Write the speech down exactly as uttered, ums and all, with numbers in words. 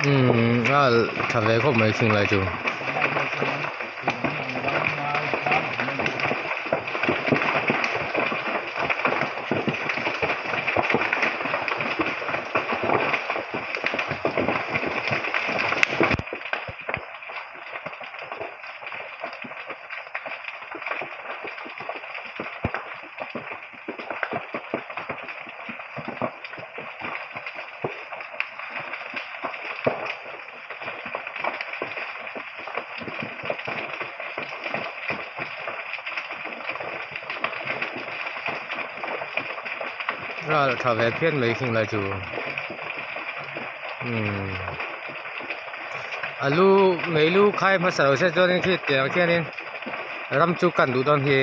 Hmm, al thabe khop mai khing lai chu. Ral thabe phian mai khing lai chu. Hmm. Alu meilu khai ma sarau se join khi tiang khian in. Ram chu kan du don hi.